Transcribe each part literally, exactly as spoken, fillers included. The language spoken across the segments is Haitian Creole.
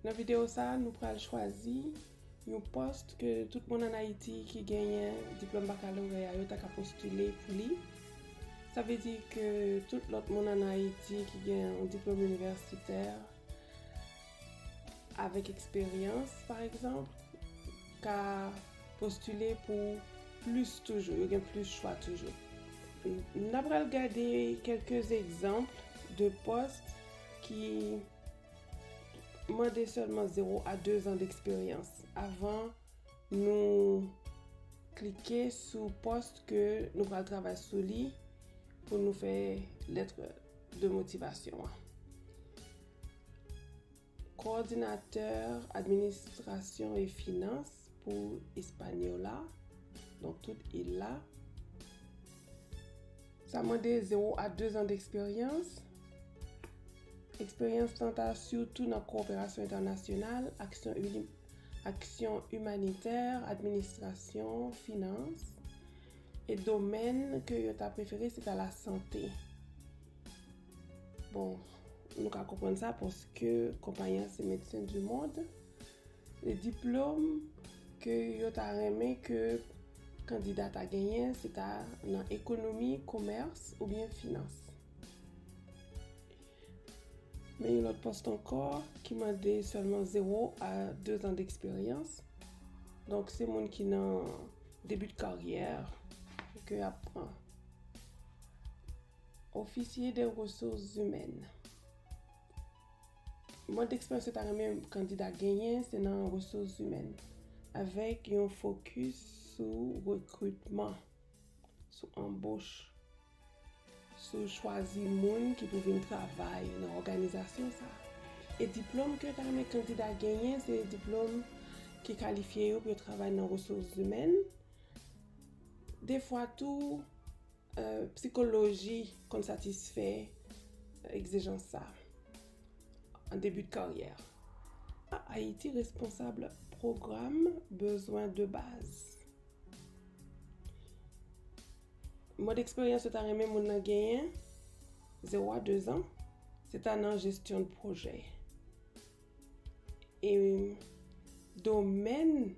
Nan videyo sa a, nou pral chwazi yon pòs ke tout moun ann Ayiti ki genyen diplòm bakaloreya yo ta ka postile pou li. Sa vle di ke tout lòt moun ann Ayiti ki gen yon diplòm inivèsitè avèk eksperyans, pa egzanp, ka postile pou plis toujou, yo gen plis chwa toujou. N ap pral gade kèlke egzanp de pòs ki mande sèlman zewo a de zan deksperyans avan nou klike sou pòs ke nou pral travay sou li pou nou fè lèt de motivasyon an. Kowòdinatè administrasyon e finans pou Española, donk tout il la. Sa mande zewo a de zan deksperyans. Eksperyans lan ta sitou nan kowoperasyon entènasyonal, aksyon uni-, aksyon imanitè, administrasyon, finans. E domèn ke yo ta prefere, se ta lasante. Bon, nou ka konprann sa paske konpayi an se Médecins du Monde. E diplòm ke yo ta renmen ke kandida ta genyen, se ta nan ekonomi, komès oubyen finans. Men yon lòt pòs ankò ki mande sèlman zewo a de zan deksperyans. Donk, se moun ki nan debi de karyè ke y ap pran. Officier des ressources humaines. Mòd eksperyans yo ta renmen kandida genyen, se nan resous imèn, avèk yon fokis sou rekritman, sou anboch, sou chwazi moun ki pou vin travay nan òganizasyon sa a. E diplòm ke yo ta renmen kandida genyen, se diplòm ki kalifye yo pou yo travay nan resous imèn. Defwa tou, euh, psikoloji konn satisfè egzijans sa a an debi de karyè. Ayiti responsab pwogram bezwen de baz. Mòd eksperyans yo ta renmen moun nan genyen, zewo a de zan, se ta nan jesyon de pwojè. E domèn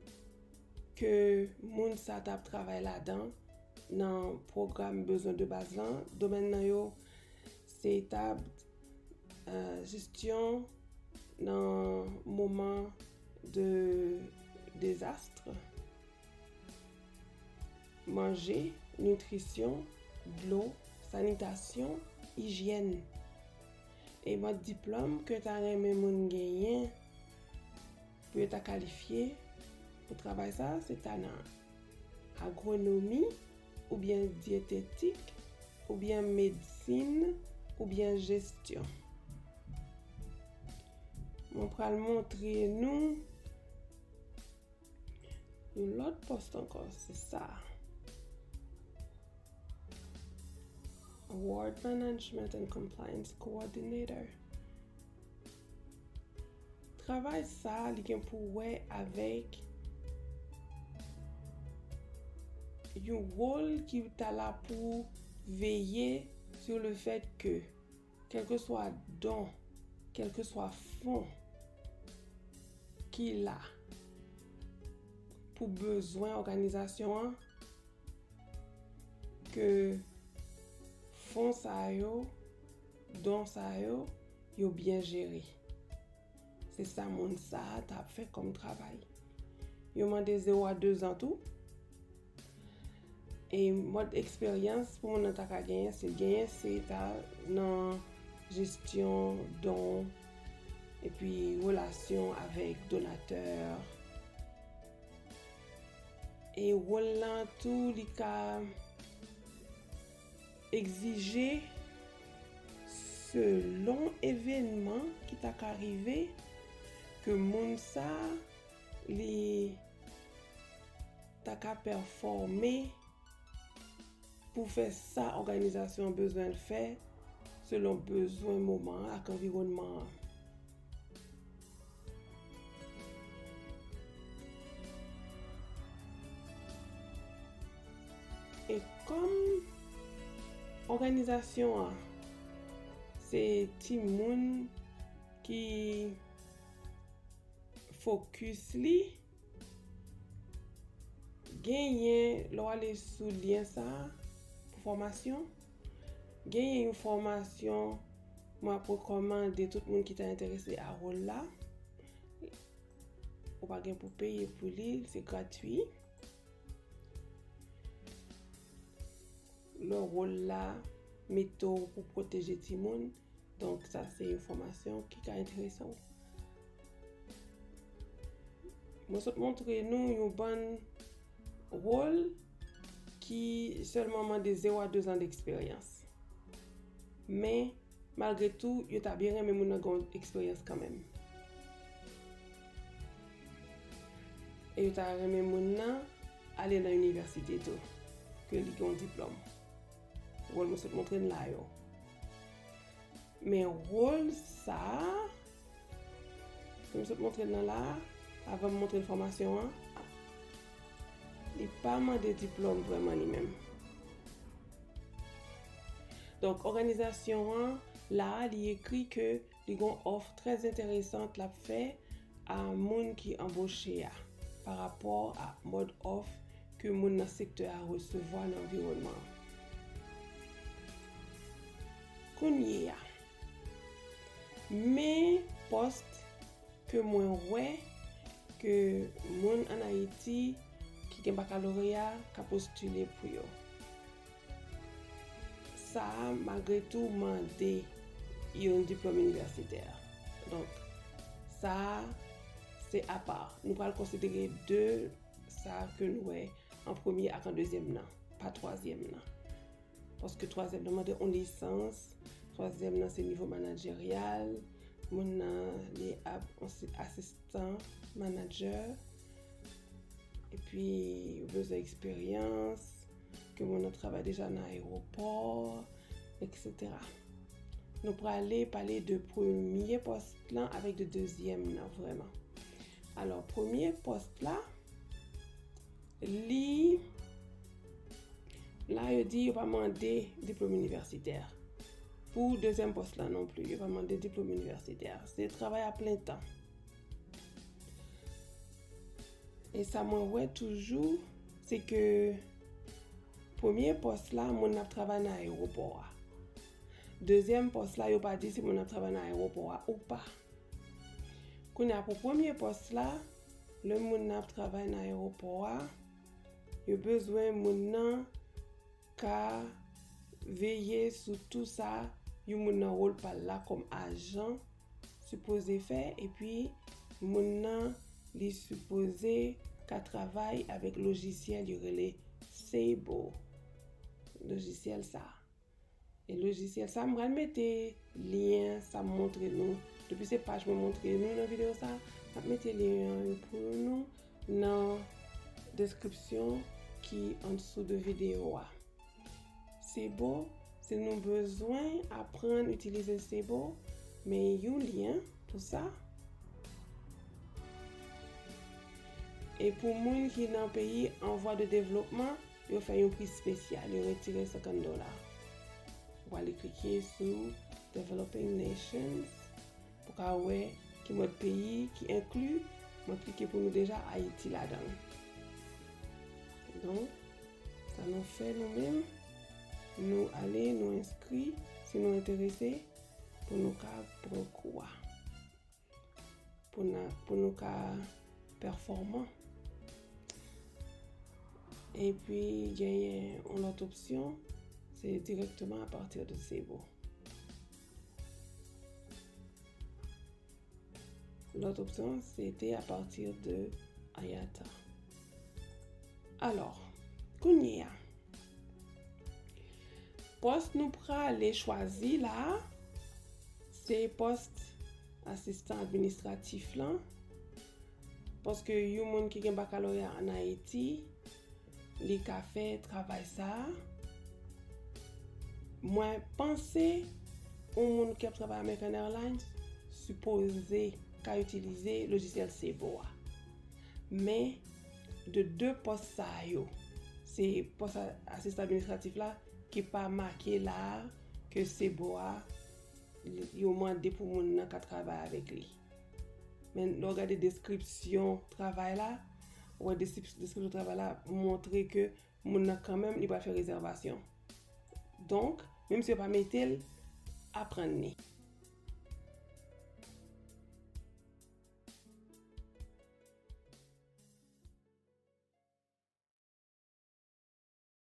ke moun sa t ap travay ladan nan pwogram bezwen de baz lan, domèn nan yo se ta, euh, jesyon nan moman de dezas, manje, nitrisyon, dlo, sanitasyon, ijyèn. E mòd diplòm ke ta renmen moun genyen pou yo ta kalifye pou travay sa a, se ta nan agwonomi, oubyen dyetetik, oubyen medsin, oubyen jesyon. Mwen pral montre nou yon lòt pòs ankò, se sa. Ward Management and Compliance Coordinator. Travay sa a, li gen pou wè avèk yon wòl ki ta la pou veye sur le fait que, kèlkeswa don, kèlkeswa fon ki la pou bezwen òganizasyon an, ke fon sa yo, don sa yo, yo byen jere. Se sa moun sa a t ap fè kòm travay. Yo mande zewo a de zan tou. E mòd eksperyans pou moun nan ta ka genyen, se genyen, se ta nan jesyon don, epi relasyon avèk donatè. E wòl lan tou, li ka egzije, selon evènman ki ta ka rive, ke moun sa a, li ta ka pèfòme pou fè sa òganizasyon an bezwen l fè selon bezwen moman an ak anviwònman an. E kòm òganizasyon an se timoun ki fokis li, genyen, lè w ale sou lyen sa a, pou fòmasyon, genyen yon fòmasyon mwen ap rekòmande tout moun ki ta enterese a wòl la. Ou pa gen pou peye pou li, se gratui. Lè wòl la mete w pou pwoteje timoun, donk sa se yon fòmasyon ki ka enterese w. Mwen sot montre nou yon bann wòl ki sèlman mande zewo a de zan deksperyans. Men, malgre tou, yo ta byen renmen moun nan gen yon eksperyans kanmenm. E yo ta renmen moun nan ale nan inivèsite tou, ke li gen yon diplòm. Wòl mwen sot montre n la yo. Men wòl sa a, ke m sot montre n nan la a, avan m montre n fòmasyon an, li pa mande diplòm vrèman li menm. Donk, òganizasyon an la a, li ekri ke li gen yon òf trè enteresan l ap fè a moun ki anboche a, pa rapò a mòd òf ke moun nan sektè a resevwa nan anviwònman an. Kounye a, men pòs ke mwen wè ke moun ann Ayiti ki gen bakaloreya ka postile pou yo. Sa a, malgre tou, mande yon diplòm inivèsitè. Donk, sa a, se apa. Nou pral konsidere de sa ke n wè an premye ak an dezyèm nan, pa twazyèm nan. Paske twazyèm nan mande yon lisans, twazyèm nan se nivo manajeryal, moun nan li ap yon si-, asistan manajè, epi yo bezwen eksperyans, ke moun nan travay deja nan ayewopò, etsetera. Nou prale pale de premye pòs lan avèk de dezyèm nan vrèman. Alò, premye pòs la, li, la yo di yo pa mande diplòm inivèsitè. Pou dezyèm pòs la non pli, yo pa mande diplòm inivèsitè. Se travay a plen tan. E sa mwen wè toujou, se ke premye pòs la, moun nan ap travay nan ayewopò a. Dezyèm pòs la, yo pa di si moun nan ap travay nan ayewopò a ou pa. Kounye a, pou premye pòs la, lè moun nan ap travay nan ayewopò a, yo bezwen moun nan ka veye sou tou sa yon moun nan wòl pa l la kòm ajan sipoze fè, epi moun nan, li sipoze ka travay avèk lojisyèl yo rele Sable. Lojisyèl sa. E lojisyèl sa, m pral mete lyen sa m montre nou. Depi se paj mwen montre nou nan videyo sa, m ap mete lyen an pou nou nan deskripsyon ki andesou de videyo a. Sable, si nou bezwen aprann itilize Sable, men yon lyen pou sa. E pou moun ki nan peyi an vwa de devlopman, yo fè yon pri espesyal, yo retire senkant dola. Ou ale klike sou Developing Nations pou ka wè ki mòd peyi ki enkli. Mwen klike pou nou deja, Ayiti ladan l. Donk, sa nou fè nou menm, nou ale, nou enskri, si nou enterese, pou nou ka pran kou a. Pou na, pou nou ka pèfòman. Epi, genyen yon lòt opsyon, se dirèkteman apati de Sable. Lòt opsyon, se te apati de Ayata. Alò, kounye a, pòs nou prale chwazi la, se pòs asistan administratif lan, paske yon moun ki gen bakaloreya ann Ayiti, li ka fè travay sa a. Mwen panse yon moun ki ap travay American Airlines sipoze ka itilize lojisyèl Sable a. Men, de de pòs sa yo, se pòs a-, asistan administratif la ki pa make la a ke Sable a, yo mande pou moun nan ka travay avèk li. Men lè w gade deskripsyon travay la, ou wè deskripsyon travay la montre ke moun nan kanmenm li pral fè rezèvasyon. Donk, menm si yo pa mete l, aprann li.